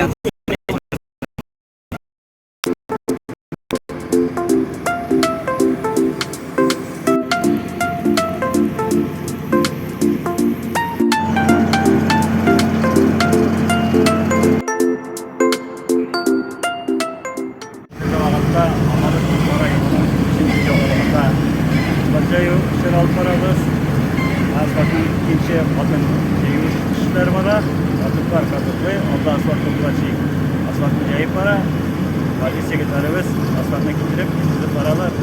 Вакытта Мамадыш районының өченче авылында асфальт җәю эшләре алып барабыз. Асфальтның икенче катын җәю эшләре бара. Катыклар катыклый, алда асфальт туплагыч асфальтны җәеп бара. Газиз егетләребез асфальтны китереп, тезеп баралар.